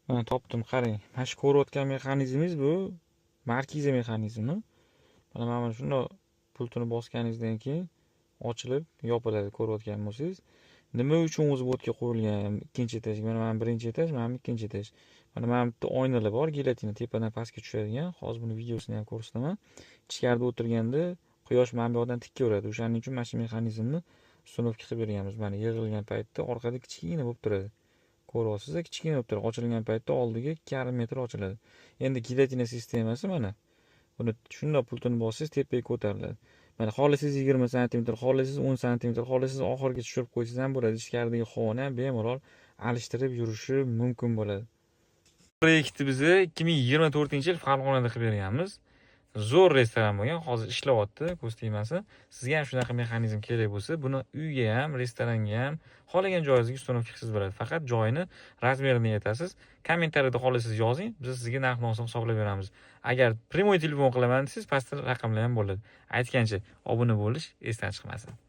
Mana, topdim, qarang. Mana shu ko'rayotgan mexanizmingiz bu markiza mexanizmi. Mana buni shundoq pultini bosganingizdan keyin ochilib yopiladi, ko'rayotgan bo'lsangiz. Nima uchun o'zi bu yerga qo'yilgan ikkinchi etajga? Mana birinchi etaj, mana ikkinchi etaj. Mana bitta oynalar bor, gilotina tepadan pastga tushadigan. Hozir buni videosini ham ko'rsataman. Ichkarida o'tirganda quyosh mana bu yoqdan tikka uradi. O'shaning uchun mana shu mexanizmni установка qilib berganmiz. Mana, yig'ilgan paytda orqada kichkina bo'lib turadi. Ko'ryapsiz, kichkina bo'lib turadi. Ochilgan paytda oldiga 2,5 metr ochiladi. Endi gilotina sistemasi mana. Buni shundoq pultini bossangiz, tepaga ko'tariladi. Mana, xohlasangiz 20 santimetr, xohlasangiz 10 santimetr, xohlasangiz oxiriga tushirib qo'ysangiz ham bo'ladi. Ichkaridagi havoni ham bemalol alishtirib yurishi mumkin bo'ladi. Proyektni biz 2024-yil Farg'onada qilib berganmiz. Zo'r restoran bo'lgan, hozir ishlayapti, ko'z tegmasin. Sizga ham shunaqa mexanizm kerak bo'lsa, buni uyga ham, restoranga ham, xohlagan joyingizga установка qilsangiz bo'ladi. Faqat joyini, razmerini aytasiz. Kommentariyada xohlasangiz yozing, biz sizga narx-navosini hisoblab beramiz. Agar прямой telefon qilaman desangiz, pastda raqamlar ham bo'ladi. Aytgancha, obuna bo'lish esdan chiqmasin.